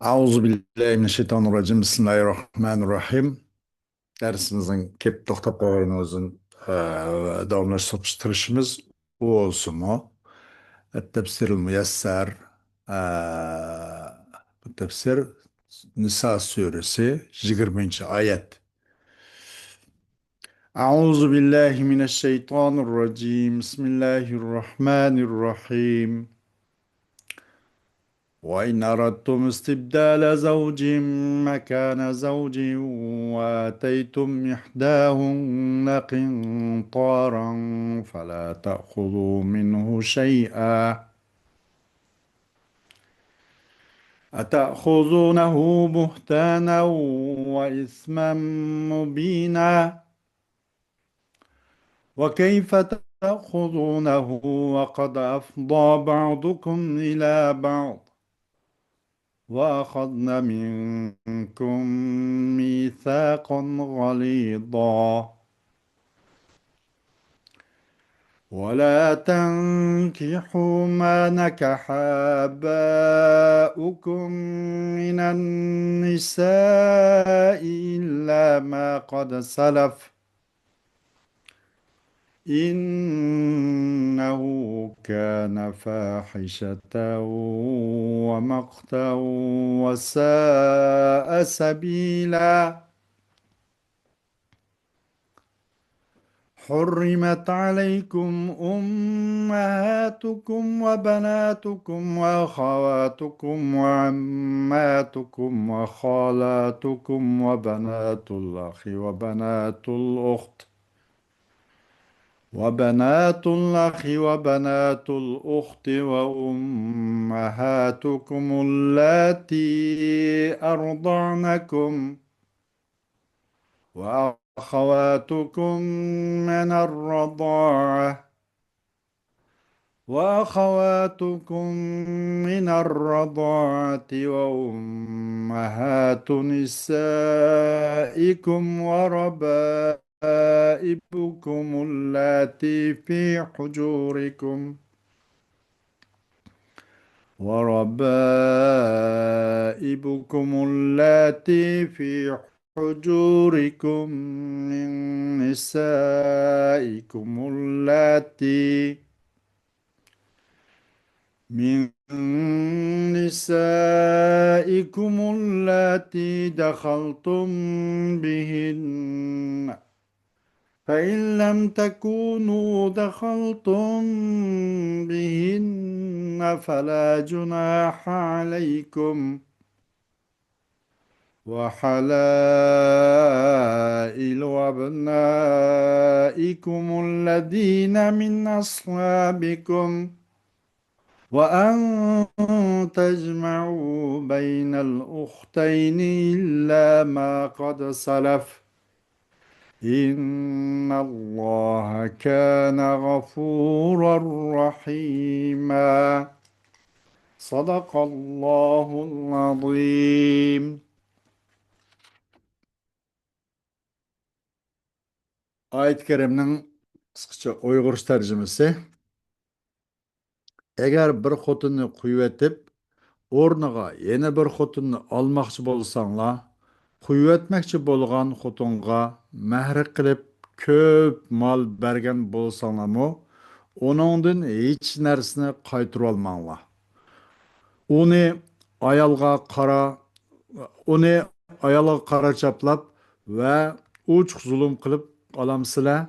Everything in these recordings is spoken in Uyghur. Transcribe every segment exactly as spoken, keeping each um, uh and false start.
أعوذ بالله من الشيطان الرجيم. بسم الله الرحمن الرحيم. دەرسىمىزنىڭ كېلىپ توختاپ قالغىنىمىزدىن، ئە، داۋاملاشتۇرۇشقا تىرىشىمىز. ئۇ بولسىمۇ، التفسير الميسر، ئە، بۇ تەپسىر نىسا سۈرىسى، يىگىرمىنچى ئايەت. أعوذ بالله من الشيطان الرجيم. بسم الله الرحمن الرحيم. وإن أردتم استبدال زوج مكان زوج وآتيتم إحداهن قنطارا فلا تأخذوا منه شيئا أتأخذونه بهتانا وإثما مبينا وكيف تأخذونه وقد أفضى بعضكم إلى بعض وأخذن منكم ميثاقا غليظا ولا تنكحوا ما نكح آباؤكم من النساء إلا ما قد سلف إنه كان فاحشة ومقتا وساء سبيلا. حرمت عليكم أمهاتكم وبناتكم وأخواتكم وعماتكم وخالاتكم وبنات الأخ وبنات الأخت وبنات الأخ وبنات الأخت وأمهاتكم اللاتي أرضعنكم وأخواتكم من الرضاعة وأخواتكم من الرضاعة وأمهات نسائكم وربائبكم اللاتي في حجوركم وربائبكم اللاتي في حجوركم من نسائكم اللاتي من نسائكم اللاتي دخلتم بهن فإن لم تكونوا دخلتم بهن فلا جناح عليكم وحلائل أبنائكم الذين من أصلابكم وأن تجمعوا بين الأختين إلا ما قد سلف إن الله كان غفورا رحيما. صدق الله العظيم. ئايەت كەرىمنىڭ قىسقىچە ئۇيغۇرچە تەرجىمىسى. ئەگەر بىر خوتۇننى قويۇۋېتىپ، ئورنىغا يەنە بىر خوتۇننى ئالماقچى بولساڭلار، قويۇۋەتمەكچى بولغان خوتۇنغا مەھرى قىلىپ كۆپ مال بەرگەن بولساڭلارمۇ، ئۇنىڭدىن ھېچ نەرسىنى قايتۇرۇۋالماڭلار. ئۇنى ئايالغا قارا، ئۇنى ئايالغا قارا چاپلاپ ۋە ئوچۇق زۇلۇم قىلىپ ئالامسىلەر؟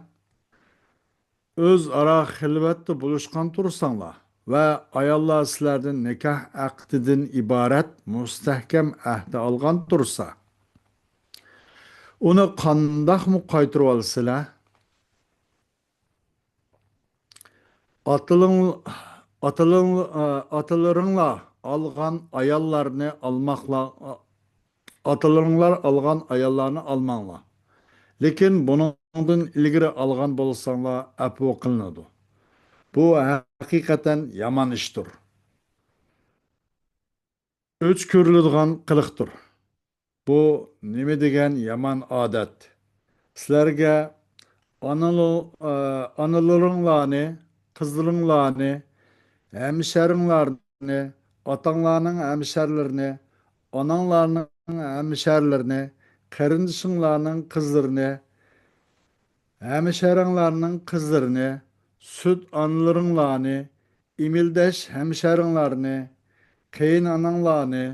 ئۆزئارا خىلۋەتتە بولۇشقان تۇرساڭلار ۋە ئاياللار سىلەردىن نىكاھ ئەقدىدىن ئىبارەت مۇستەھكەم ئەھدە ئالغان تۇرسا، ئۇنى قانداقمۇ قايتۇرۇۋالىسىلەر؟ ئاتىلىڭ-، ئاتىلىڭ-، ئاتىلىرىڭلار ئالغان ئاياللارنى ئالماقلا-، ئاتىلىرىڭلار ئالغان ئاياللارنى ئالماڭلار. لېكىن بۇنىڭدىن ئىلگىرى ئالغان بولساڭلار، ئەپۇ قىلىنىدۇ. بۇ ھەقىقەتەن يامان ئىشتۇر. ئۆچ كۆرۈلىدىغان قىلىقتۇر. بۇ نېمە دېگەن يامان ئادەت! سىلەرگە ئانىلو-، ئە، ئانىلىرىڭلارنى، قىزلىرىڭلارنى، ھەمشەرىڭلارنى، ئاتاڭلارنىڭ ھەمشەرلىرىنى، ئاناڭلارنىڭ ھەمشەرىلىرىنى، قېرىندىشىڭلارنىڭ قىزلىرىنى، ھەمشەرەڭلارنىڭ قىزلىرىنى، سۈت ئانىلىرىڭلارنى، ئىمىلدەش ھەمشەرىڭلارنى، قېيىنئاناڭلارنى،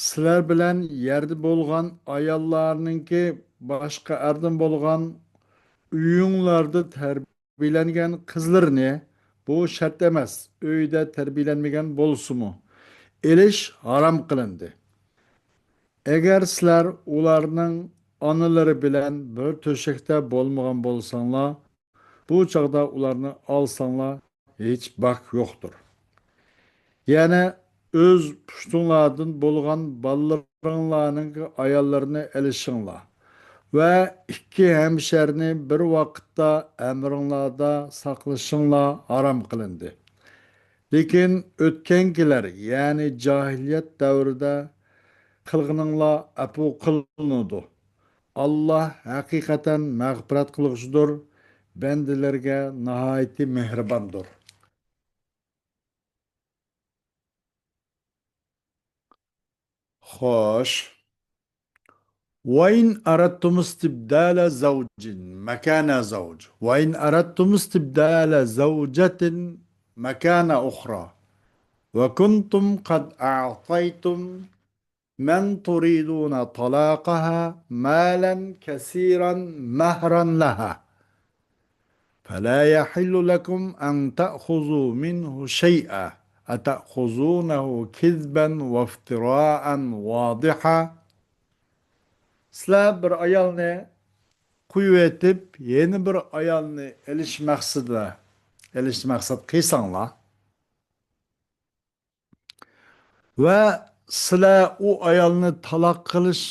سىلەر بىلەن يەردە بولغان ئاياللارنىڭكى باشقا ئەردىن بولغان ئۆيۈڭلاردا تەربىيەلەنگەن قىزلىرىنى، بۇ شەرت ئەمەس، ئۆيدە تەربىيەلەنمىگەن بولسىمۇ، ئېلىش ھارام قىلىندى. ئەگەر سىلەر ئۇلارنىڭ ئانىلىرى بىلەن بىر تۆشەكتە بولمىغان بولساڭلار، بۇ چاغدا ئۇلارنى ئالساڭلار، ھېچ باك يوقتۇر. يەنى ئۆز پۇشتۇڭلاردىن بولغان بالىلىرىڭلارنىڭ ئاياللىرىنى ئېلىشىڭلار ۋە ئىككى ھەمشەرنى بىر ۋاقىتتا ئەمرىڭلاردا ساقلىشىڭلار ھارام قىلىندى. لېكىن ئۆتكەنكىلەر، يەنى جاھىلىيەت دەۋرىدە قىلغىنىڭلار ئەپۇ قىلىنىدۇ. ئاللاھ ھەقىقەتەن مەغپىرەت قىلغۇچىدۇر، بەندىلىرىگە ناھايىتى مېھرىباندۇر. خوش. وإن أردتم استبدال زوج مكان زوج، وإن أردتم استبدال زوجة مكان أخرى، وكنتم قد أعطيتم من تريدون طلاقها مالا كثيرا مهرا لها، فلا يحل لكم أن تأخذوا منه شيئا، أتأخذونه كذبا وافتراء وضحا. سىلەر بىر ئايالنى قويۇۋېتىپ، يەنە بىر ئايالنى ئېلىش مەقسىتىدە، ئېلىشنى مەقسەت قىلساڭلار، ۋە سىلەر ئۇ ئايالنى تالاق قىلىش،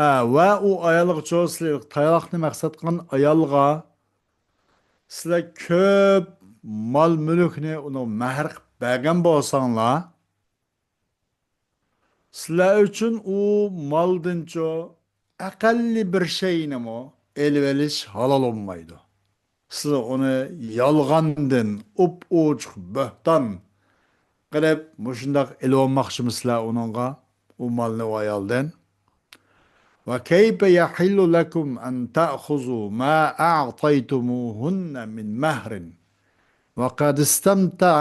ئە، ۋە ئۇ ئايالغىچۇ، سىلەر تالاقنى مەقسەت قىلغان ئايالغا سىلەر كۆپ مال-مۈلۈكنى ئۇنىڭغا مەھىر قىلىپ بەرگەن بولساڭلار، سىلەر ئۈچۈن ئۇ مالدىنچۇ ئەقەللىي بىر شەينىمۇ ئېلىۋېلىش ھالال بولمايدۇ. سىز ئۇنى يالغاندىن، ئوپئوچۇق بۆھتان قىلىپ، مۇشۇنداق ئېلىۋالماقچىمۇسىلەر ئۇنىڭغا، ئۇ مالنى ئۇ ئايالدىن؟ وكيف يحل لكم أن تأخذوا ما آتيتموهن من مهر وقد استمتع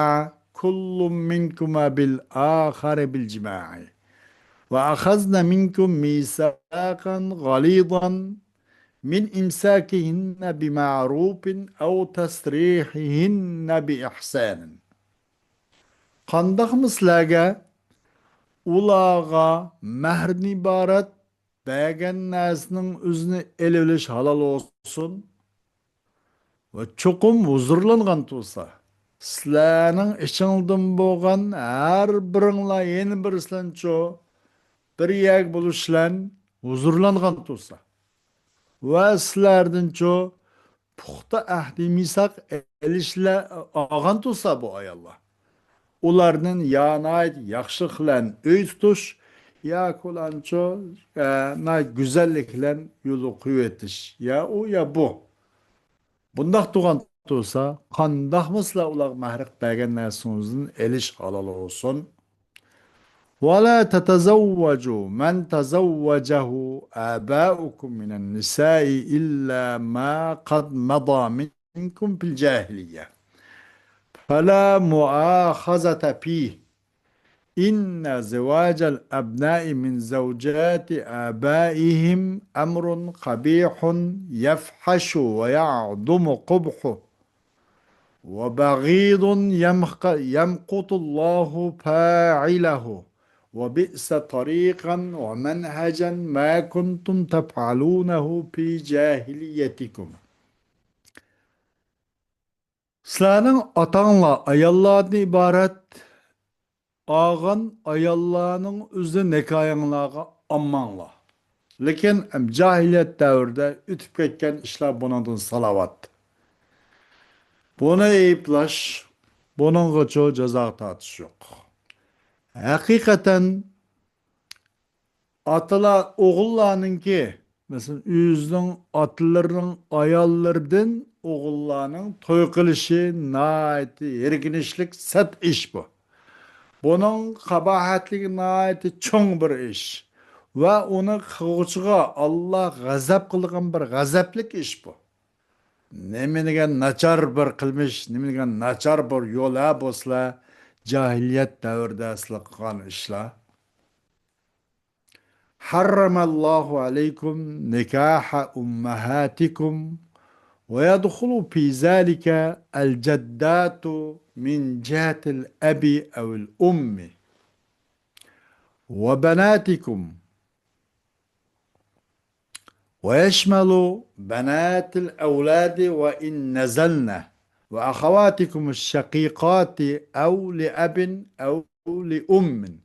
كل منكما بالآخر بالجماع وأخذن منكم ميثاقا غليظا من إمساكهن بمعروف أو تسريحهن بإحسان. قانداقمۇ سىلەرگە ئۇلارغا مەھردىن ئىبارەت بەرگەن نەرسىنىڭ ئۆزىنى ئېلىۋېلىش ھالال بولسۇن؟ ۋە چوقۇم ھۇزۇرلانغان تۇرسا، سىلەرنىڭ ئىچىڭدىن بولغان ھەر بىرىڭلار يەنە بىرسىلەنچۇ بىر يەرگە بولۇش بىلەن ھۇزۇرلانغان تۇرسا، ۋە سىلەردىنچۇ پۇختا ئەھدى مىساق ئېلىشلار ئالغان تۇرسا بۇ ئاياللار، ئۇلاردىن يا ناھايىتى ياخشىلىق بىلەن ئۆي تۇتۇش، ياكى ئۇلارنىچۇ، ئە، ناھايىتى گۈزەللىك بىلەن يولغا قويۇۋېتىش، يا ئۇ، يا بۇ. بۇنداق تۇرغان تۇرسا، قانداقمۇ سىلەر ئۇلارغا مەھرىق بەرگەن نەرسىڭىزدىن ئېلىش ھالال بولسۇن؟ ولا تتزوجوا من تزوجه آباؤكم من النساء إلا ما قد مضى منكم في الجاهلية، فلا مؤاخذة فيه. إن زواج الأبناء من زوجات آبائهم أمر قبيح يفحش ويعظم قبحه، وبغيض يمق-، يمقت الله فاعله، وبئس طريقا ومنهجا ما كنتم تفعلونه في جاهليتكم. سىلەرنىڭ ئاتاڭلار ئاياللاردىن ئىبارەت، ئالغان ئاياللارنىڭ ئۆزىنى نىكاھىڭلارغا ئالماڭلار. لېكىن جاھىلىيەت دەۋرىدە ئۆتۈپ كەتكەن ئىشلار بۇنىڭدىن سالاۋات. بۇنى ئەيىبلەش، بۇنىڭغىچۇ جازاغا تارتىش يوق. ھەقىقەتەن ئاتىلار، ئوغۇللارنىڭكى، مەسىلەن، ئۆزىنىڭ ئاتىلىرىنىڭ ئاياللىرىدىن ئوغۇللارنىڭ توي قىلىشى ناھايىتى يىرگىنچلىك سەت ئىش بۇ. بۇنىڭ قاباھەتلىكى ناھايىتى چوڭ بىر ئىش ۋە ئۇنى قىلغۇچىغا ئاللا غەزەپ قىلىدىغان بىر غەزەپلىك ئىش بۇ. نېمە دېگەن ناچار بىر قىلمىش، نېمە دېگەن ناچار بىر يول ھە بۇ سىلەر جاھىلىيەت دەۋرىدە سىلەر قىلغان ئىشلار. حرم الله عليكم نكاح أمهاتكم ويدخل في ذلك الجدات من جهة الأب أو الأم وبناتكم ويشمل بنات الأولاد وإن نزلن، وأخواتكم الشقيقات أو لأب أو لأم،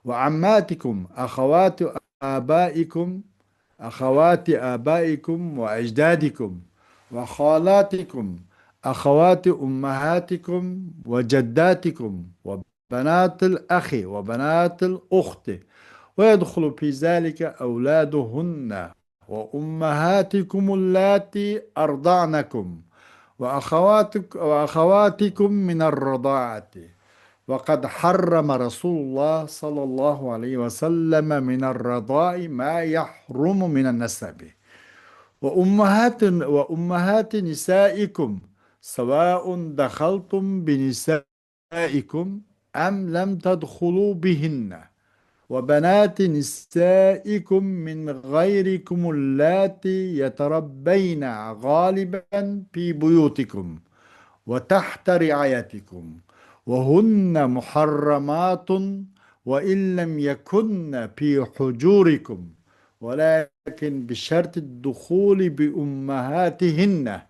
وعماتكم أخوات آبائكم، أخوات آبائكم وأجدادكم، وخالاتكم أخوات أمهاتكم وجداتكم، وبنات الأخ وبنات الأخت، ويدخل في ذلك أولادهن وأمهاتكم اللاتي أرضعنكم وأخواتك-، وأخواتكم من الرضاعة، وقد حرم رسول الله صلى الله عليه وسلم من الرضاع ما يحرم من النسب، وأمهات، وأمهات نسائكم سواء دخلتم بنساء نسائكم أم لم تدخلوا بهن، وبنات نسائكم من غيركم اللاتي يتربين غالبا في بيوتكم وتحت رعايتكم، وهن محرمات وإن لم يكن في حجوركم، ولكن بشرط الدخول بأمهاتهن،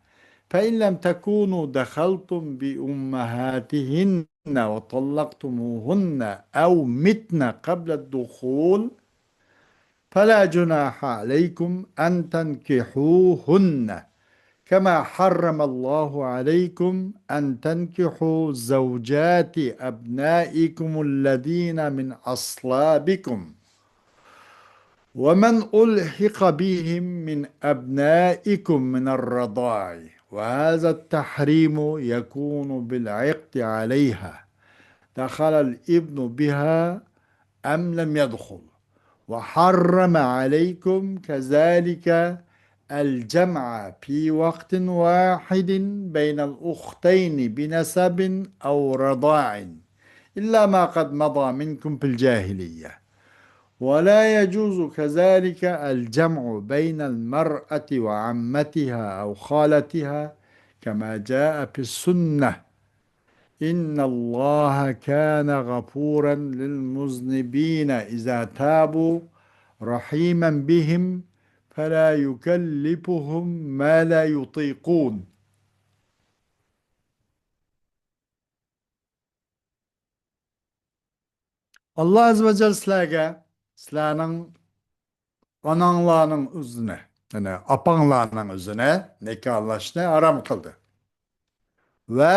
فإن لم تكونوا دخلتم بأمهاتهن وطلقتموهن أو متن قبل الدخول فلا جناح عليكم أن تنكحوهن، كما حرم الله عليكم أن تنكحوا زوجات أبنائكم الذين من أصلابكم ومن ألحق بهم من أبنائكم من الرضاع، وهذا التحريم يكون بالعقد عليها، دخل الابن بها أم لم يدخل، وحرم عليكم كذلك الجمع في وقت واحد بين الأختين بنسب أو رضاع، إلا ما قد مضى منكم في الجاهلية، ولا يجوز كذلك الجمع بين المرأة وعمتها أو خالتها كما جاء في السنة، إن الله كان غفورا للمذنبين إذا تابوا رحيما بهم فلا يكلفهم ما لا يطيقون. ئاللا ئەززە ۋە جەل سىلەرگە سىلەرنىڭ ئاناڭلارنىڭ ئۆزىنى، يەنى ئاپاڭلارنىڭ ئۆزىنى نىكاھلاشنى ھارام قىلدى. ۋە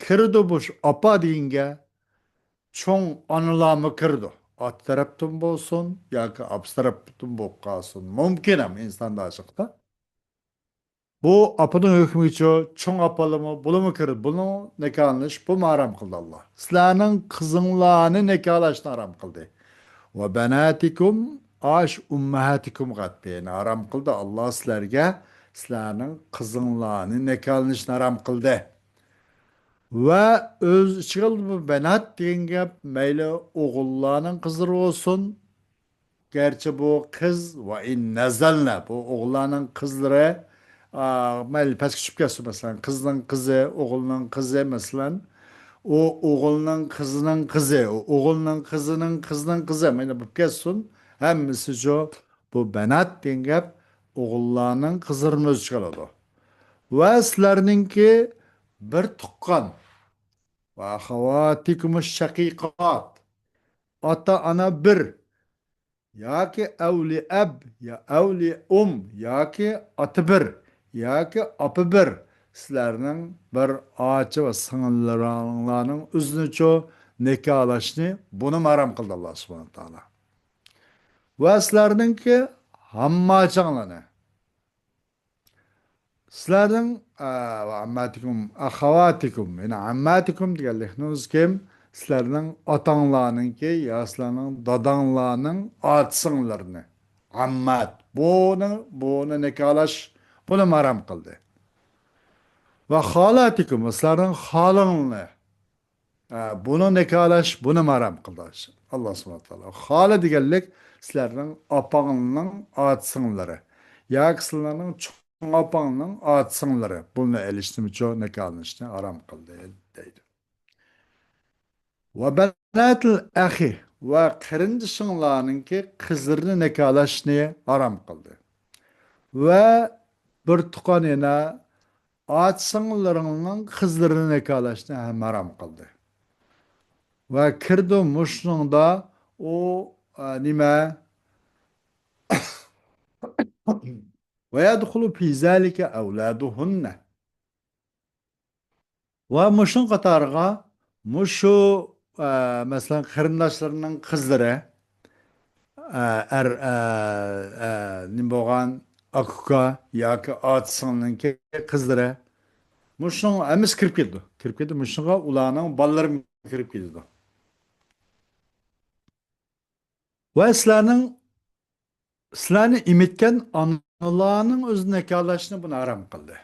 كىرىدۇ بۇ ئاپا دېگەنگە چوڭ ئانىلارمۇ كىرىدۇ. ئاتا تەرەپتىن بولسۇن ياكى ئاپىسى تەرەپتىن بولۇپ قالسۇن. مۇمكىن ھەم ئىنساندا ئاشىقتا. بۇ ئاپىنىڭ ھۆكمىچۇ، چوڭ ئاپىلىمۇ، بۇلىمۇ كىرىدۇ. بۇنىڭ نىكاھلىنىش، بۇمۇ ھارام قىلدى ئاللا. سىلەرنىڭ قىزىڭلارنى نىكاھلاشنى ھارام قىلدى. ۋە بەناتىكۇم، ئاش ئۇممەھاتىكۇمغا دېگەن ھارام قىلدى. ئاللا سىلەرگە سىلەرنىڭ قىزىڭلارنى نىكاھلىنىشنى ھارام قىلدى. ۋە ئۆز ئىچىگە ئالىدۇ بۇ بەنات دېگەن گەپ، مەيلى ئوغۇللارنىڭ قىزلىرى بولسۇن، گەرچە بۇ قىز ۋە ئىن نەزەلنە، بۇ ئوغۇللارنىڭ قىزلىرى، ئا، مەيلى پەسكە چۈشۈپ كەتسۇن، مەسىلەن، قىزنىڭ قىزى، ئوغۇلنىڭ قىزى، مەسىلەن، ئۇ ئوغۇلنىڭ قىزىنىڭ قىزى، ئۇ ئوغۇلنىڭ قىزىنىڭ قىزىنىڭ قىزى، مەيلى بولۇپ كەتسۇن، ھەممىسى شۇ، بۇ بەنات دېگەن گەپ ئوغۇللارنىڭ قىزلىرىنى ئۆز ئىچىگە ئالىدۇ. ۋە سىلەرنىڭكى بىر تۇغقان، ۋە ئەخەۋاتىكۇمۇش شەقىقات، ئاتا-ئانا بىر، ياكى ئەۋلى ئەب، يا ئەۋلى ئۇم، ياكى ئاتا بىر، ياكى ئاپا بىر، سىلەرنىڭ بىر ئاچا ۋە سىڭىللىرىڭلارنىڭ ئۆزىنىچۇ نىكاھلاشنى بۇنىمۇ ھارام قىلدى ئاللا سۇبھانەھۇ ۋە تائالا. ۋە سىلەرنىڭكى ھامماچاڭلارنى، سىلەرنىڭ، ئە، ۋە ئەمماتىكۇم، ئەخەۋاتىكۇم، يەنى ئەمماتىكۇم دېگەنلىكنىڭ ئۆزى كىم؟ سىلەرنىڭ ئاتاڭلارنىڭكى يا سىلەرنىڭ داداڭلارنىڭ ئاچا-سىڭىللىرىنى، ئاممات، بۇنى، بۇنى نىكاھلاش، بۇنى ھارام قىلدى. ۋە خالاتىكۇم، سىلەرنىڭ خالىڭلارنى، ئە، بۇنى نىكاھلاش، بۇنى ھارام قىلدى. ئاللا سۇبھانەھۇ ۋە تائالا. خالا دېگەنلىك سىلەرنىڭ ئاپاڭلارنىڭ ئاچا-سىڭىللىرى ياكى سىلەرنىڭ چوڭ ئاپاڭلارنىڭ ئاچا-سىڭىللىرى. بۇنى ئېلىشنىمۇچۇ نىكاھلىنىشنى ھارام قىلدى، دەيدۇ. ۋە بەناتىل ئەخى، ۋە قېرىندىشىڭلارنىڭكى قىزلىرىنى نىكاھلاشنى ھارام قىلدى. ۋە بىر تۇغقان يەنە ئاچا-سىڭىللىرىڭنىڭ قىزلىرىنى نىكاھلاشنى ھەم ھارام قىلدى. ۋە كىردى مۇشۇنىڭدا ئۇ، ئە، نېمە؟ ۋە يەدخۇلۇ فى زالىكە ئەۋلادۇھۇننە. ۋە مۇشۇنىڭ قاتارىغا مۇشۇ، ئە، مەسىلەن، قېرىنداشلىرىنىڭ قىزلىرى، ئە، ئەر، ئە، ئە، نېمە بولغان، ئاكا-ئۇكا ياكى ئاچا-سىڭىلنىڭكى قىزلىرى، مۇشۇنىڭ ھەممىسى كىرىپ كېتىدۇ. كىرىپ كېتىدۇ. مۇشۇنىڭغا ئۇلارنىڭ بالىلىرى كىرىپ كېتىدۇ. ۋە سىلەرنىڭ، سىلەرنى ئېمىتكەن ئانىلارنىڭ ئۆزىنى نىكاھلاشنى بۇنى ھارام قىلدى.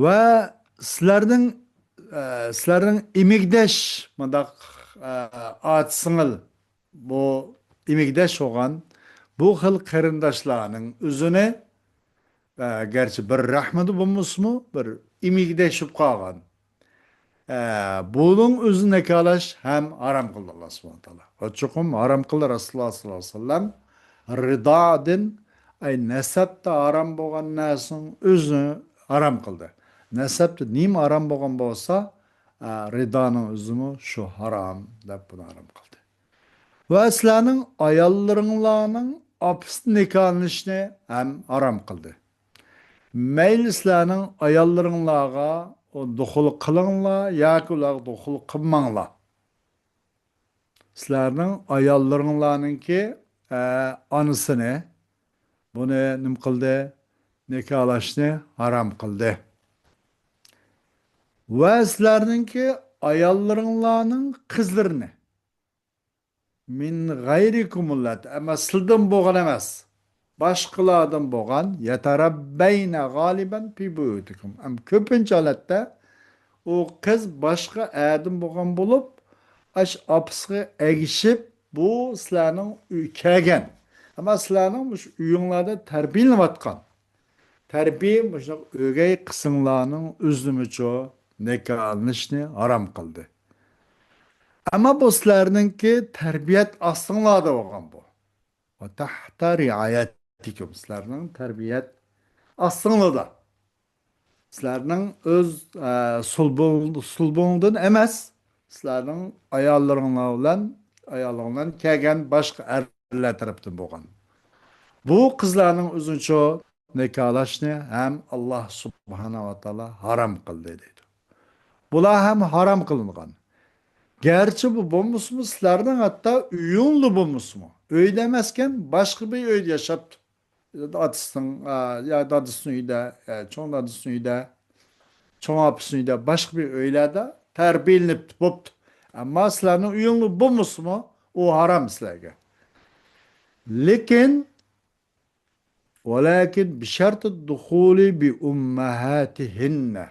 ۋە سىلەرنىڭ، ئە، سىلەرنىڭ ئىمىكدەش، مۇنداق، ئە، ئاچا-سىڭىل، بۇ ئىمىكدەش بولغان بۇ خىل قېرىنداشلارنىڭ ئۆزىنى، ئە، گەرچە بىر رەھمىدە بولمىسىمۇ، بىر ئىمىكدەش بولۇپ قالغان، ئە، بۇنىڭ ئۆزىنى نىكاھلاش ھەم ھارام قىلدى ئاللا سۇبھانەھۇ ۋە تائالا. ۋە چوقۇم ھارام قىلدى رەسۇلۇللا ساللاللاھۇ ئەلەيھى ۋەسەللەم. رىدادىن، ئەي، نەسەبتە ھارام بولغان نەرسىنىڭ ئۆزىنى ھارام قىلدى. نەسەبتە نېمە ھارام بولغان بولسا، ئە، رىدانىڭ ئۆزىمۇ شۇ ھارام دەپ بۇنى ھارام قىلدى. ۋە سىلەرنىڭ ئاياللىرىڭلارنىڭ ئاپىسىنى نىكاھلىنىشنى ھەم ھارام قىلدى. مەيلى سىلەرنىڭ ئاياللىرىڭلارغا ئۇ دۇخۇل قىلىڭلار ياكى ئۇلارغا دۇخۇل قىلماڭلار. سىلەرنىڭ ئاياللىرىڭلارنىڭكى، ئە، ئانىسىنى بۇنى نېمە قىلدى؟ نىكاھلاشنى ھارام قىلدى. ۋە سىلەرنىڭكى ئاياللىرىڭلارنىڭ قىزلىرىنى، مىن غەيرىكۇمۇللاتى، ئەمما سىلىدىن بولغان ئەمەس، باشقىلاردىن بولغان، يەتەرەببەينە غالىبەن فى بۇيۇتىكۇم. ئەم، كۆپىنچە ھالەتتە ئۇ قىز باشقا ئەردىن بولغان بولۇپ، ئاش ئاپىسىغا ئەگىشىپ، بۇ سىلەرنىڭ ئۆي كەلگەن، ئەمما سىلەرنىڭ مۇشۇ ئۆيۈڭلاردا تەربىيەلىنىۋاتقان تەربىيە مۇشۇنداق ئۆگەي قىزىڭلارنىڭ ئۆزىمۇچۇ نىكاھلىنىشنى ھارام قىلدى. ئەمما بۇ سىلەرنىڭكى تەربىيەت ئاستىڭلاردا بولغان بۇ. ۋە تەھتە رىئايەتىكۇم، سىلەرنىڭ تەربىيەت ئاستىڭلاردا. سىلەرنىڭ ئۆز، ئە، سۇلبۇڭ-، سۇلبۇڭدىن ئەمەس، سىلەرنىڭ ئاياللىرىڭلار بىلەن، ئايالىڭ بىلەن كەلگەن باشقا ئەرلەر تەرەپتىن بولغان. بۇ قىزلارنىڭ ئۆزىنىچۇ نىكاھلاشنى ھەم ئاللا سۇبھانەھۇ ۋە تائالا ھارام قىلدى دەيدۇ. بۇلار ھەم ھارام قىلىنغان. گەرچە بۇ بولمىسىمۇ، سىلەرنىڭ ھەتتا ئۆيۈڭلار بولمىسىمۇ، ئۆيدە ئەمەسكەن، باشقا بىر ئۆيدە ياشاپتۇ. ئاتىسىنىڭ، ئا، يا دادىسىنىڭ ئۆيىدە، يا چوڭ دادىسىنىڭ ئۆيىدە، چوڭ ئاپىسىنىڭ ئۆيىدە، باشقا بىر ئۆيلەردە تەربىيەلىنىپتۇ، بوپتۇ. ئەمما سىلەرنىڭ ئۆيۈڭلار بولمىسىمۇ، ئۇ ھارام سىلەرگە. لېكىن، ۋەلەكىن بىشەرتى دۇخۇلى بىئۇممەھاتىھىننە.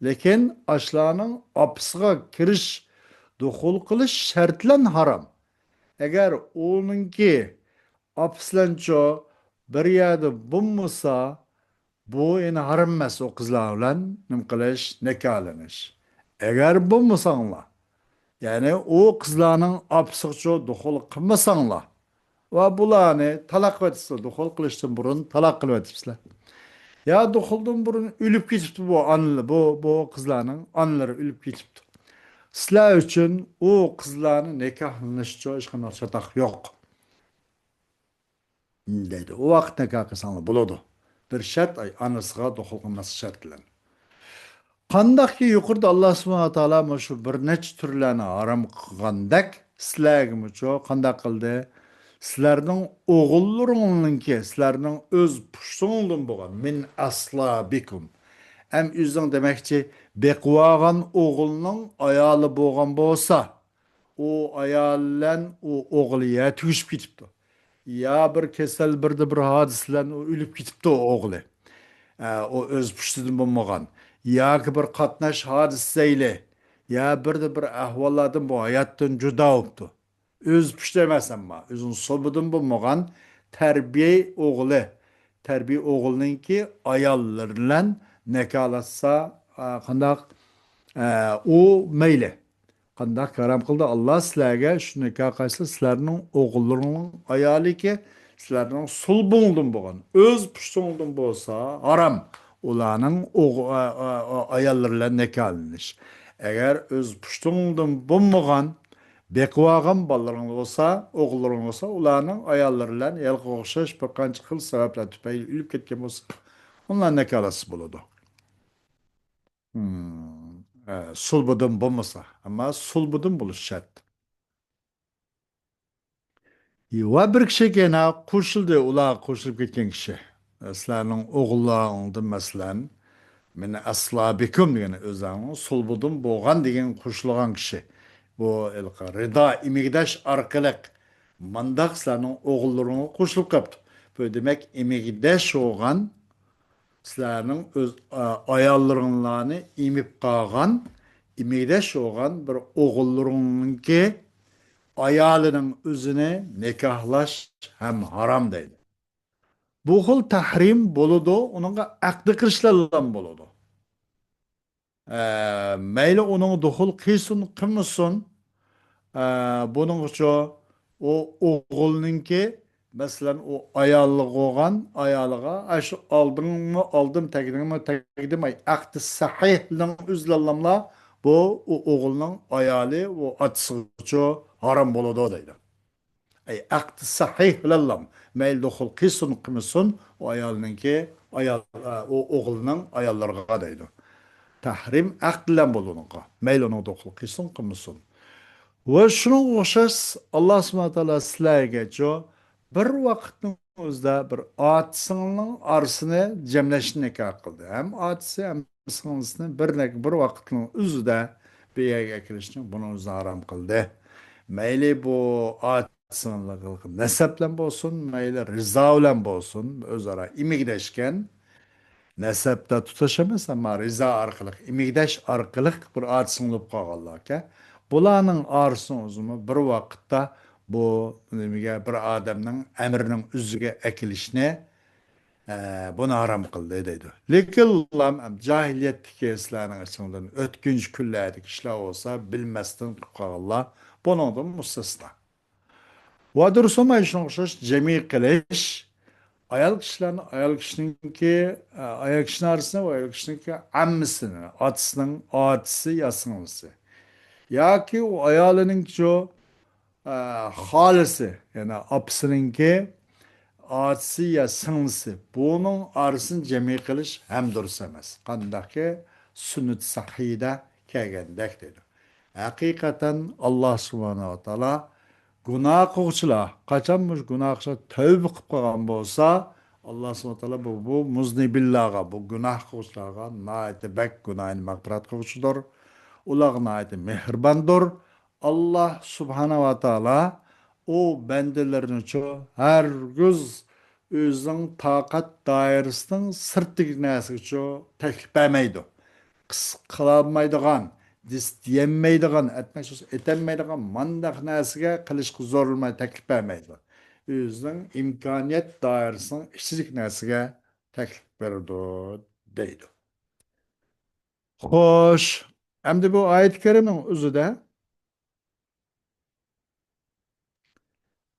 لېكىن ئاشۇلارنىڭ ئاپىسىغا كىرىش، دۇخۇل قىلىش شەرت بىلەن ھارام. ئەگەر ئۇنىڭكى ئاپىسىلەنچۇ بىر يەردە بولمىسا، بۇ يەنە ھارام ئەمەس ئۇ قىزلار بىلەن نېمە قىلىش، نىكاھلىنىش. ئەگەر بولمىساڭلار، يەنى ئۇ قىزلارنىڭ ئاپىسىغىچۇ دۇخۇل قىلمىساڭلار ۋە بۇلارنى تالاق قىلىۋېتىپسىلەر، دۇخۇل قىلىشتىن بۇرۇن تالاق قىلىۋېتىپسىلەر. يا دۇخۇلدىن بۇرۇن ئۆلۈپ كېتىپتۇ بۇ ئانىلىرى، بۇ، بۇ قىزلارنىڭ ئانىلىرى ئۆلۈپ كېتىپتۇ. سىلەر ئۈچۈن ئۇ قىزلارنى نىكاھلىنىشچۇ ھېچقانداق چاتاق يوق. دەيدۇ. ئۇ ۋاقىت نىكاھ قىلساڭلار بولىدۇ. بىر شەرت، ئاي، ئانىسىغا دۇخۇل قىلماسلىق شەرت بىلەن. قانداقكى يۇقىرىدا ئاللا سۇبھانەھۇ ۋە تائالا مۇشۇ بىر نەچچە تۈرلەرنى ھارام قىلغاندەك، سىلەرگىمۇچۇ قانداق قىلدى؟ سىلەرنىڭ ئوغۇللىرىڭنىڭكى، سىلەرنىڭ ئۆز پۇشتۇڭدىن بولغان، مىن ئەسلابىكۇم، ئەم ئۆزىنىڭ دېمەكچى، بېقىۋالغان ئوغلىنىڭ ئايالى بولغان بولسا، ئۇ ئايال بىلەن ئۇ ئوغلى يا تۈگىشىپ كېتىپتۇ، يا بىر كېسەل، بىردە بىر ھادىسە بىلەن ئۇ ئۆلۈپ كېتىپتۇ ئوغلى. ئە، ئۇ ئۆز پۇشتىدىن بولمىغان. ياكى بىر قاتناش ھادىسە تۈپەيلى، يا بىردە بىر ئەھۋاللاردىن بۇ ھاياتتىن جۇدا بوپتۇ. ئۆز پۇشتى ئەمەس، ئەمما ئۆزىنىڭ سوبىدىن بولمىغان تەربىيە ئوغلى، تەربىيە ئوغلىنىڭكى ئاياللىرى بىلەن نىكاھلاشسا، ئا، قانداق؟ ئە، ئۇ مەيلى. قانداق ھارام قىلدى؟ ئاللا سىلەرگە شۇ نىكاھ قىلسا، سىلەرنىڭ ئوغۇللىرىڭنىڭ ئايالىكى، سىلەرنىڭ سۇلبۇڭدىن بولغان، ئۆز پۇشتۇڭدىن بولسا ھارام ئۇلارنىڭ ئوغ-، ئا-، ئا-، ئا-، ئاياللىرى بىلەن نىكاھلىنىش. ئەگەر ئۆز پۇشتۇڭدىن بولمىغان، بېقىۋالغان بالىلىرىڭ بولسا، ئوغۇللىرىڭ بولسا، ئۇلارنىڭ ئاياللىرى بىلەن ھېلىقىغا ئوخشاش بىر قانچە خىل سەۋەبلەر تۈپەيلى ئۆلۈپ كەتكەن بولسا، ئۇلار نىكاھلاشسا بولىدۇ. ھىم، ئە، سۇلبىدىن بولمىسا، ئەمما سۇلبىدىن بولۇشى شەرت. ۋە بىر كىشى يەنە قوشۇلدى، ئۇلارغا قوشۇلۇپ كەتكەن كىشى. سىلەرنىڭ ئوغۇللىرىڭدىن، مەسىلەن، مىن ئەسلابىكۇم دېگەن، ئۆزلەرنىڭ سۇلبىدىن بولغان دېگەن قوشۇلغان كىشى. بۇ ھېلىقى رىدا، ئىمىگداش ئارقىلىق مانداق سىلەرنىڭ ئوغۇللىرىڭغا قوشۇلۇپ قاپتۇ. بۇ دېمەك، ئىمىگداش بولغان سىلەرنىڭ ئۆز، ئا، ئاياللىرىڭلارنى ئېمىپ قالغان، ئىمىگداش بولغان بىر ئوغۇللىرىڭنىڭكى ئايالىنىڭ ئۆزىنى نىكاھلاش ھەم ھارام دەيدۇ. بۇ خىل تەھرىم بولىدۇ، ئۇنىڭغا ئەقدى قىلىشلارلا بولىدۇ. ئە، مەيلى ئۇنىڭ دۇخۇل قىلسۇن، قىلمىسۇن، ئە، بۇنىڭغىچۇ ئۇ ئوغۇلنىڭكى، مەسىلەن، ئۇ ئاياللىق بولغان ئايالىغا، ئە، شۇ ئالدىڭمۇ ئالدىم، تەگدىڭمۇ تەگدىم، ئەي، ئەقدى سەھىھنىڭ ئۆزلەللاملا بۇ، ئۇ ئوغۇلنىڭ ئايالى، ئۇ ئاتىسىغىچۇ ھارام بولىدۇ دەيدۇ. ئەي، ئەقدى سەھىھ بىلەنلا، مەيلى دۇخۇل قىلسۇن، قىلمىسۇن، ئۇ ئايالنىڭكى، ئايال، ئە، ئۇ ئوغۇلنىڭ ئاياللىرىغا دەيدۇ. تەھرىم ئەقد بىلەن بولىدۇ ئۇنىڭغا. مەيلى ئۇنىڭ دۇخۇل قىلسۇن، قىلمىسۇن. ۋە شۇنىڭغا ئوخشاش، ئاللا سۇبھانەھۇ ۋە تائالا سىلەرگەچۇ بىر ۋاقىتنىڭ ئۆزىدە بىر ئاتا-سىڭىلنىڭ ئارىسىنى جەملەشنى نىكاھ قىلدى. ھەم ئاتىسى، ھەم سىڭلىسىنى بىر نەك-، بىر ۋاقىتنىڭ ئۆزىدە بىر يەرگە ئەكېلىشنى بۇنىڭ ئۆزىنى ھارام قىلدى. مەيلى بۇ ئاتا-سىڭىل نەسەب بىلەن بولسۇن، مەيلى رىزا بىلەن بولسۇن، ئۆزئارا ئىمىگدەشكەن. نەسەبتە تۇتاش ئەمەس، ئەمما رىزا ئارقىلىق، ئىمىگدەش ئارقىلىق بىر ئاتا-سىڭىل بولۇپ قالغانلاركەن. بۇلارنىڭ ئارىسىنىڭ ئۆزىمۇ بىر ۋاقىتتا بۇ نېمىگە، بىر ئادەمنىڭ ئەمرىنىڭ ئۆزىگە ئەكېلىشنى، ئە، بۇنى ھارام قىلدى دەيدۇ. لېكىن جاھىلىيەتتىكى سىلەرنىڭ ئىچىڭدىن ئۆتكۈنچى كۈنلەردىكى كىشىلەر بولسا بىلمەستىن قىلىپ قالغانلار بۇنىڭدىن مۇستەسنا. ۋە دۇرۇسۇماي شۇنىڭغا ئوخشاش جەمئىي قىلىش، ئايال كىشىلەرنى، ئايال كىشىنىڭكى، ئايال كىشىنىڭ ئارىسىنى ۋە ئايال كىشىنىڭكى ئەممىسىنى، ئاتىسىنىڭ ئاتىسى يا سىڭلىسى، ياكى ئۇ ئايالىنىڭكىچۇ، ئە، خالىسى، يەنى ئاپىسىنىڭكى ئاتىسى يا سىڭلىسى، بۇنىڭ ئارىسىنى جەمئىي قىلىش ھەم دۇرۇس ئەمەس. قانداقكى سۈننىتى سەھىھىدە كەلگەندەك دەيدۇ. ھەقىقەتەن ئاللا سۇبھانەھۇ ۋە تائالا گۇناھ قىلغۇچىلار، قاچان مۇشۇ گۇناھ قىلغۇچىلار تەۋبە قىلىپ قالغان بولسا، ئاللا سۇبھانەھۇ ۋە تائالا بۇ، بۇ مۇزنىبىللارغا، بۇ گۇناھ قىلغۇچىلارغا ناھايىتى بەك گۇناھىنى مەغپىرەت قىلغۇچىدۇر. ئۇلارغا ناھايىتى مېھرىباندۇر. ئاللا سۇبھانەھۇ ۋە تائالا ئۇ بەندىلىرىنىچۇ ھەرگىز ئۆزىنىڭ تاقەت دائىرىسىنىڭ سىرتىدىكى نەرسىگىچۇ تەكلىپ بەرمەيدۇ. قىس-، قىلالمايدىغان، دىس دېيەلمەيدىغان، ئەتمەك سۆز ئېتەلمەيدىغان مانداق نەرسىگە قىلىشقا زورلىماي تەكلىپ بەرمەيدۇ. ئۆزىنىڭ ئىمكانىيەت دائىرىسىنىڭ ئىچىدىكى نەرسىگە تەكلىپ بېرىدۇ، دەيدۇ. خوش، ئەمدى بۇ ئايەت كەرىمنىڭ ئۆزىدە،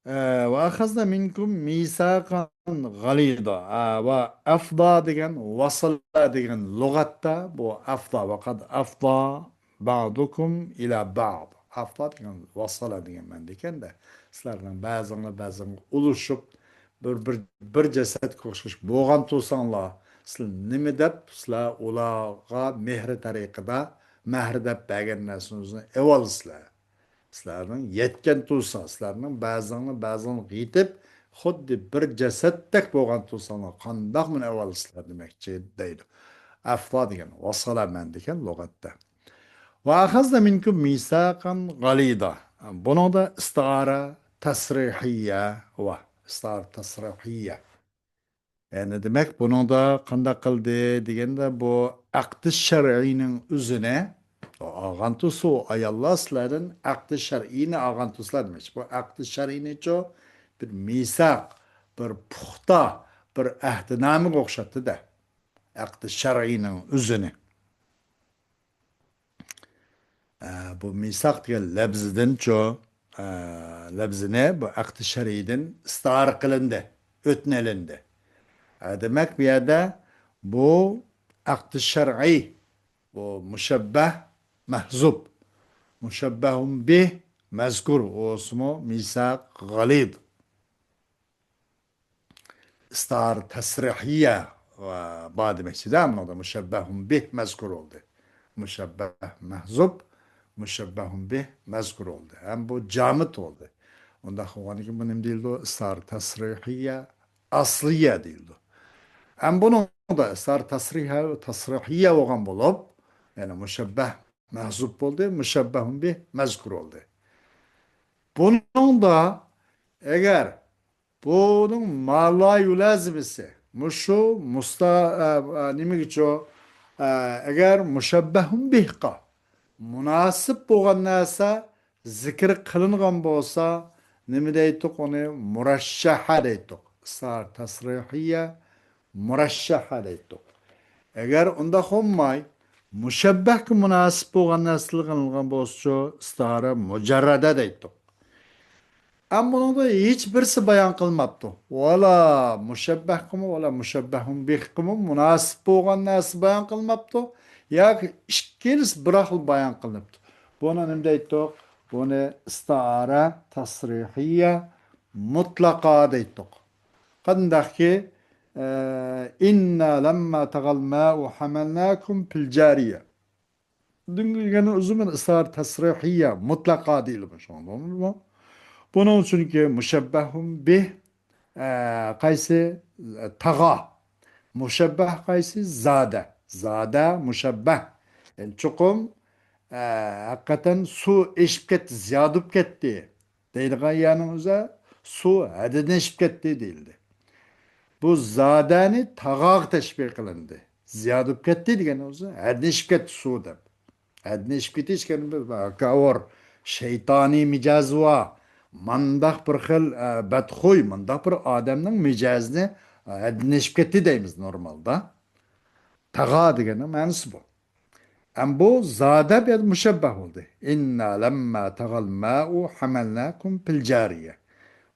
ئە، «ۋە ئەخەزنە مىنكۇم مىساقەن غەلىزا.» ئە، ۋە ئەفزا دېگەن، ۋەسەلە دېگەن لۇغەتتە بۇ ئەفزا، «ۋە قەد ئەفزا بەزۇكۇم ئىلە بەز.» ئەفزا دېگەن ۋەسەلە دېگەن مەنىدە ئىكەن-دە. سىلەرنىڭ بەزىڭلار بەزىڭگە ئۇلىشىپ، بىر، بىر، بىر جەسەتكە ئوخشاش بولغان تۇرساڭلار، سىلەر نېمە دەپ، سىلەر ئۇلارغا مېھرى تەرىقىدە، مەھرى دەپ بەرگەن نەرسىڭىزنى ئېۋالىسىلەر. سىلەرنىڭ يەتكەن تۇرسا، سىلەرنىڭ بەزىڭلار بەزىڭلارغا يېتىپ، خۇددى بىر جەسەتتەك بولغان تۇرساڭلار، قانداقمۇ ئېۋالىسىلەر دېمەكچى دەيدۇ. ئەفۋا دېگەن، ۋاسسالام دېگەن لۇغەتتە. ۋە ئەخەزنە مىنكۇم مىساقەن غەلىزا. بۇنىڭدا ئىستىئارە تەسرىھىيە ۋە ئىستىئارە تەسرىھىيە. يەنى دېمەك، بۇنىڭدا قانداق قىلدى دېگەندە، بۇ ئەقدى شەرئىينىڭ ئۆزىنى، ئاغانتۇسى، ئۇ ئاياللار سىلەردىن ئەقدى شەرئىينى ئاغانتۇسىلار دېمەكچى. بۇ ئەقدى شەرئىينىچۇ بىر مىساق، بىر پۇختا، بىر ئەھدىنامىگە ئوخشاتتى-دە. ئەقدى شەرئىينىڭ ئۆزىنى. ئە، بۇ مىساق دېگەن لەپزىدىنچۇ، ئە، لەپزىنى بۇ ئەقدى شەرئىيدىن ئىستىئارە قىلىندى، ئۆتنە ئېلىندى. ئە، دېمەك، بۇ يەردە بۇ ئەقدى شەرئىي، بۇ مۇشەببەھ مەھزۇب، مۇشەببەھۇن بىھ مەزكۇر، ئۇسمۇ مىساق غەلىز. ئىستىئارە تەسرىھىيە، ئە، بار دېمەكچىدە، مۇنىڭدا مۇشەببەھۇن بىھ مەزكۇر بولدى. مۇشەببەھ مەھزۇب، مۇشەببەھۇن بىھ مەزكۇر بولدى. ھەم بۇ جامىد بولدى. ئۇنداق بولغاندىن كېيىن بۇ نېمە دېيىلىدۇ؟ ئىستىئارە تەسرىھىيە ئەسلىيە دېيىلىدۇ. ھەم بۇنىڭدا ئىستىئارە تەسرىھە-، تەسرىھىيە بولغان بولۇپ، يەنى مۇشەببەھ مەھزۇب بولدى، مۇشەببەھۇن بىھ مەزكۇر بولدى. بۇنىڭدا ئەگەر بۇنىڭ ما لا يۇلازىمىسى، مۇشۇ مۇستا-، ئە، ئە، نېمىگىچۇ؟ ئە، ئەگەر مۇشەببەھۇن بىھقا مۇناسىپ بولغان نەرسە زىكىر قىلىنغان بولسا، نېمە دەيتتۇق؟ ئۇنى مۇرەششەھە دەيتتۇق. ئىستىئارە تەسرىھىيە مۇرەششەھە دەيتتۇق. ئەگەر ئۇنداق بولماي، مۇشەببەھكە مۇناسىپ بولغان نەرسىلەر قىلىنغان بولسىچۇ، ئىستىئارە مۇجەررەدە دەيتتۇق. ئەمما بۇنىڭدا ھېچ بىرسى بايان قىلماپتۇ. ۋالا مۇشەببەھقىمۇ، ۋالا مۇشەببەھۇن بىھقىمۇ مۇناسىپ بولغان نەرسە بايان قىلماپتۇ. ياكى ئىككىلىسى بىراقلا بايان قىلىنىپتۇ. بۇنى نېمە دەيتتۇق؟ بۇنى ئىستىئارە تەسرىھىيە مۇتلەقا دەيتتۇق. قانداقكى، ئە، ئىننا لەمما تاغال مائۇ ھەمەلناكۇم پىل جارىيە. دېگەننىڭ ئۆزى مانا ئىستىئارە تەسرىھىيە مۇتلەقا دېيىلىدۇ شۇڭا. بۇنىڭ ئۈچۈنكى مۇشەببەھۇن بىھ، ئە، قايسى؟ تاغا. مۇشەببەھ قايسى؟ زادە. زادە مۇشەببەھ. يەنى چوقۇم، ئە، ھەقىقەتەن سۇ ئېشىپ كەتتى، زىيادە بولۇپ كەتتى دەيدىغان يەرنىڭ ئۆزى سۇ ھەددىدىن ئېشىپ كەتتى دېيىلدى. بۇ زادەنى تاغاغا تەشبىھ قىلىندى. زىيادە بولۇپ كەتتى دېگەن ئۆزى ھەددىن ئېشىپ كەتتى سۇ دەپ. ھەددىن ئېشىپ كېتىش دېگەن بىر گاۋۇر، شەيتانىي مىجەزى بار. مانداق بىر خىل، ئە، بەتخۇي، مانداق بىر ئادەمنىڭ مىجەزىنى، ئە، ھەددىن ئېشىپ كەتتى دەيمىز نورمالدا. تاغا دېگەننىڭ مەنىسى بۇ. ئەم بۇ زادە بۇ يەردە مۇشەببەھ بولدى. ئىننا لەمما تاغال مائۇ ھەمەلناكۇم پىل جارىيە.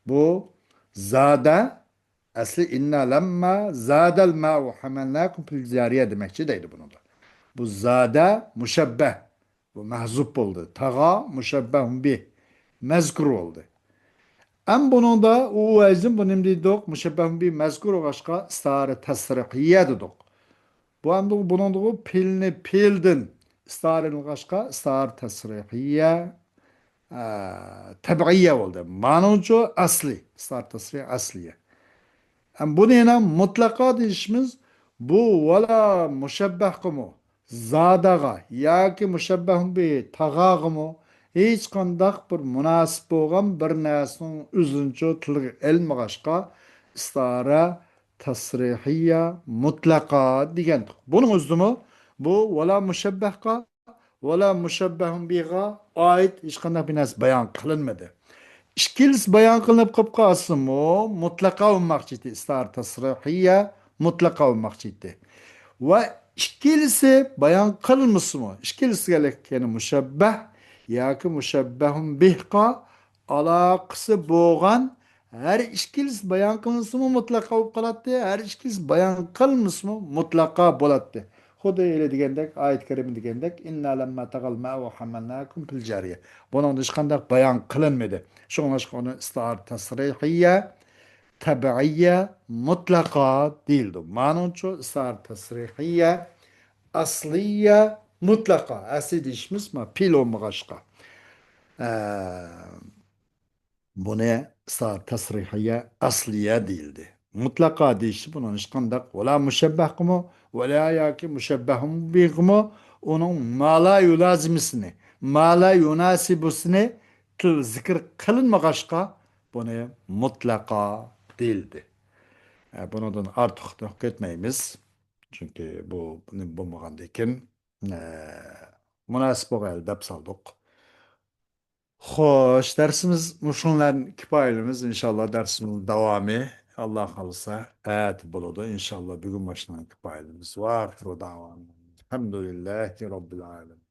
بۇ زادە ئەسلى ئىننا لەمما زادەل مائۇ ھەمەلناكۇم پىل جارىيە دېمەكچى دەيدۇ بۇنىڭدا. بۇ زادە مۇشەببەھ. بۇ مەھزۇب بولدى. تاغا مۇشەببەھۇن بىھ مەزكۇر بولدى. ئەم بۇنىڭدا ئۇ ۋەزىن بۇ نېمە دېدۇق؟ مۇشەببەھۇن بىھ مەزكۇر بولغاچقا ئىستىئارە تەسرىھىيە دېدۇق. بۇ ئەمدى بۇنىڭدىغۇ پېئىلنى پېئىلدىن ئىستىئارە ئېلىنغاچقا ئىستىئارە تەسرىھىيە، ئە، تەبىئىيە بولدى. مانىڭچۇ ئەسلى، ئىستىئارە تەسرىھىيە ئەسلىيە. ئەم بۇنى يەنە مۇتلەقا دېيىشىمىز، بۇ ۋالا مۇشەببەھقىمۇ، زادەغا ياكى مۇشەببەھۇن بىھ تاغاغىمۇ ھېچقانداق بىر مۇناسىپ بولغان بىر نەرسىنىڭ ئۆزىنىچۇ تىلغا ئېلىنمىغاچقا ئىستىئارە تەسرىھىيە مۇتلەقا دېگەنتۇق. بۇنىڭ ئۆزىدىمۇ بۇ ۋالا مۇشەببەھقا، ۋالا مۇشەببەھۇن بىھقا ئائىت ھېچقانداق بىر نەرسە بايان قىلىنمىدى. ئىككىلىسى بايان قىلىنىپ قېلىپ قالسىمۇ، مۇتلەقا بولماقچى ئىدى. ئىستىئارە تەسرىھىيە مۇتلەقا بولماقچى ئىدى. ۋە ئىككىلىسى بايان قىلىنمىسىمۇ، ئىككىلىسى دېگەنلىك يەنە مۇشەببەھ ياكى مۇشەببەھۇن بىھقا ئالاقىسى بولغان ھەر ئىككىلىسى بايان قىلىنسىمۇ مۇتلەقا بولۇپ قالاتتى، ھەر ئىككىلىسى بايان قىلمىسىمۇ مۇتلەقا بولاتتى. خۇددى ھېلى دېگەندەك، ئايەت كەرىمە دېگەندەك، ئىننا لەمما تاغال مائۇ ھەمەلناكۇم پىل جارىيە. بۇنىڭدا ھېچقانداق بايان قىلىنمىدى. شۇڭلاشقا ئۇنى ئىستىئارە تەسرىھىيە، تەبىئىيە، مۇتلەقا دېيىلىدۇ. مانىڭچۇ ئىستىئارە تەسرىھىيە، ئەسلىيە، مۇتلەقا. ئەسلى دېيىشىمىز ما پېئىل بولمىغاچقا. ئە، بۇنى ئىستىئارە تەسرىھىيە ئەسلىيە دېيىلدى. مۇتلەقا دېيىشى بۇنىڭ ھېچقانداق ۋەلا مۇشەببەھقىمۇ، ۋەلا ياكى مۇشەببەھۇ بىھىمۇ ئۇنىڭ مالا يۇلازىمىسىنى، مالا يۇناسىبۇسىنى تىل زىكىر قىلىنمىغاچقا، بۇنى مۇتلەقا دېيىلدى. ئە، بۇنىڭدىن ئارتۇق كەتمەيمىز. چۈنكى بۇ، بۇنى بولمىغاندىن كېيىن، ئە، مۇناسىپ بولغايلى دەپ سالدۇق. خوش، دەرسىمىز مۇشۇنىڭ بىلەن كۇپايىلىمىز. ئىنشاللا دەرسىمىز داۋامى، ئاللا خالىسا، ئەتە بولىدۇ. ئىنشاللا بۈگۈن مۇشۇنىڭ بىلەن كۇپايىلىمىز. ۋە ئاخىرۇ دەۋانا ئەلھەمدۇلىللاھى رەببىل ئالەمىن.